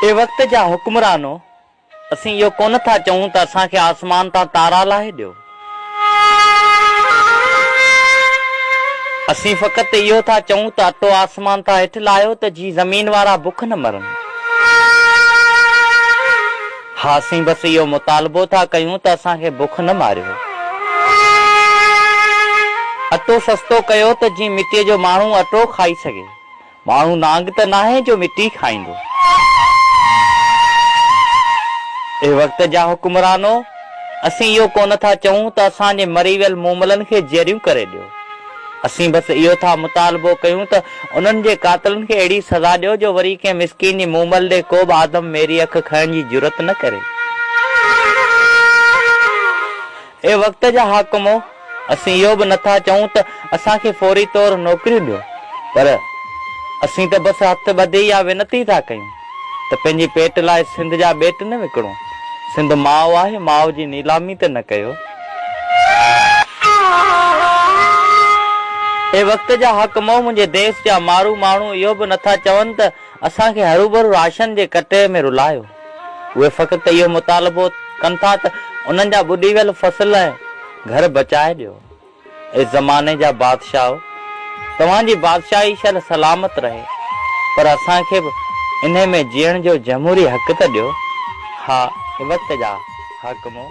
اي وقت جا حڪمرانو! اسين اهو ڪونه ٿا چئون ته اسان کي آسمان تان تارا لاهي ڏيو. اسين فقط اهو ٿا چئون ته اٽو آسمان تان هيٺ لاهيو ته جيئن زمين وارا بک نه مرن. ها اسين بس اهو مطالبو ٿا ڪيون ته اسان کي بک نه ماريو. اٽو سستو ڪيو ته جيئن مٽيء جو ماڻهو اٽو کائي سگهي. ماڻهو نانگ ته ناهي جو مٽي کائيندو. اي وقت جا حڪمرانو! اسين اهو ڪونه ٿا چئون ته اسان جي مري ويل موملن کي جيئريون ڪري ڏيو. اسين بس اهو ٿا مطالبو ڪيون ته انهن جي قاتلن کي اهڙي سزا ڏيو جو وري ڪنهن مسڪين جي مومل ڏي ڪو به آدم ميري اک کڻڻ جي جرئت نه ڪري. اي وقت جا حاڪمو! اسين اهو به نٿا چئون ته اسان کي فوري طور نوڪريون ڏيو، پر اسين ته بس هٿ ٻڌي اها وينتي ٿا ڪيون ته پنهنجي پيٽ لاء سنڌ جا ٻيٽ نه وڪڻو. سنڌ ماء آهي، ماء جي نيلامي ته نه ڪيو. اي وقت جا حاڪمو! منهنجي ديس جا مارو ماڻهو اهو به نٿا چون ته اسان کي هروڀرو راشن جي ڪٽي ۾ رلايو. اهي فقط اهو مطالبو ڪن ٿا ته انهن جا ٻڏي ويل فصل ۽ گهر بچائي ڏيو. اي زماني جا بادشاهو! توهان جي بادشاهي شل سلامت رهي، پر اسان کي به انهي ۾ جيئڻ جو جمهوري حق ته ڏيو. ها، اي وقت جا حاڪمو!